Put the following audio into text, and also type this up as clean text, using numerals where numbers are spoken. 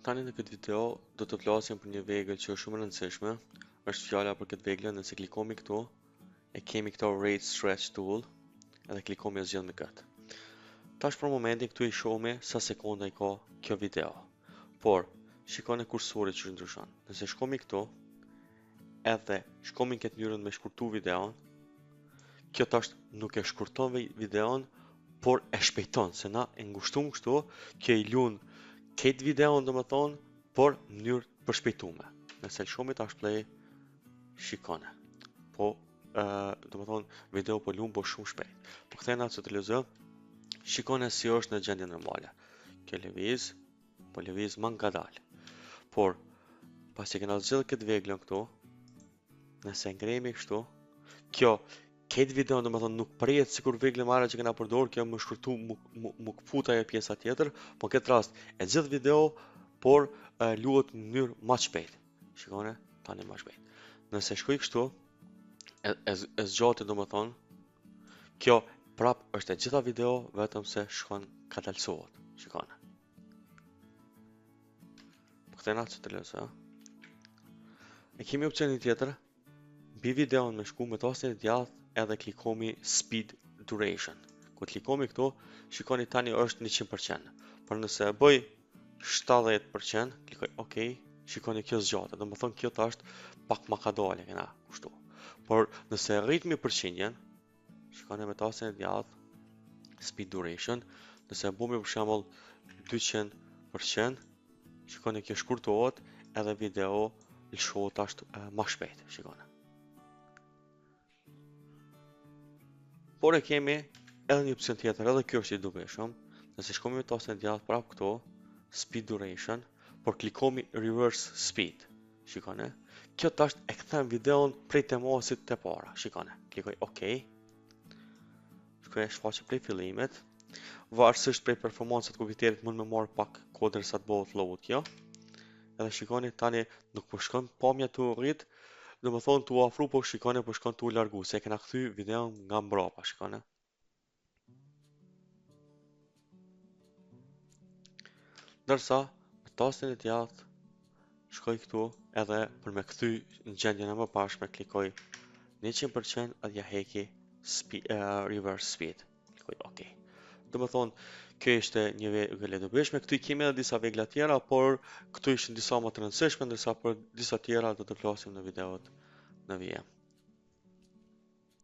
Tani në këtë video do të flasim për një vegël që është shumë e rëndësishme. Është fjala për këtë veglën, nëse klikomi këtu, e kemi këto Rate Stretch Tool, edhe klikomi e zgjidhmi këtë. Tash për momentin këtu i shohmi sa sekonda i ka kjo video. Por, shikoni kursori që ndryshon. Nëse shkomi këtu, edhe shkomi në këtë mënyrën me shkurtu videon, kjo tash nuk e shkurton videon, por e shpejton, se na e ngushtum kështu, kjo i lun këtë videon do më thonë, por në mënyrë të përshpejtume. Nëse lëshomi tash play, shikone. Po, do më thonë, video po lun, po shumë shpejt. Po kthehena Ctrl Z, shikone si është në gjendje normale. Kjo lëviz, po lëviz më ngadalë. Por, pasi kena zgjedhë këtë veglën këtu, nëse ngremi kështu, kjo këtë video do më thonë nuk prejet sikur veglën marrë që kena përdor, kjo më shkurtu më kput ajo pjesa tjetër, po në këtë rast e gjithë video, por e, luhet në mënyrë më të shpejtë. Shikone, tani më shpejt. Nëse shkoj kështu, e, e, e zgjati do më thonë, kjo prap është e gjitha video vetëm se shkon kadalësohet. Shikone. Po kthehena Ctrl Z. E kemi opcionin tjetër, mbi videon me shku me tastin e djathtë edhe klikomi speed duration. Kur klikomi këtu, shikoni tani është 100%. Por nëse e bëj 70%, klikoj OK, shikoni kjo zgjatet. Do më thonë kjo tash pak ma kadale kena kështu. Por nëse e rritmi përqindjen, shikoni me tastin e djathtë speed duration, nëse e bëjmë për shembull 200%, shikoni kjo shkurtohet edhe video lëshohet tash ma shpejt, shikoni. Por e kemi edhe një opcion tjetër, edhe kjo është i dobishëm. Nëse shkomi me tastin e djathtë prap këtu, speed duration, por klikomi reverse speed. Shikoni. Kjo tash e kthen videon prej temasit të para. Shikoni. Klikoj OK. Shkoj e shfaqe prej fillimit. Varësisht prej performancës të kompjuterit mund me marr pak kohë derisa të bëhet load kjo. Edhe shikoni tani nuk po shkon pamja tu rrit, do më thonë tu afru, po shikoni po shkon tu largu, se e kena kthy videon nga mbrapa, shikoni. Ndërsa, me tastin e djathtë, shkoj këtu edhe për me kthy në gjendjen e mëparshme, klikoj 100% edhe ja heki speed, uh, reverse speed. Klikoj OK. Do më thonë, kjo ishte një vegël e dobishme. Këtu i kemi edhe disa vegla tjera, por këtu ishin disa më të rëndësishme, ndërsa për disa tjera do të flasim në videot në vijim.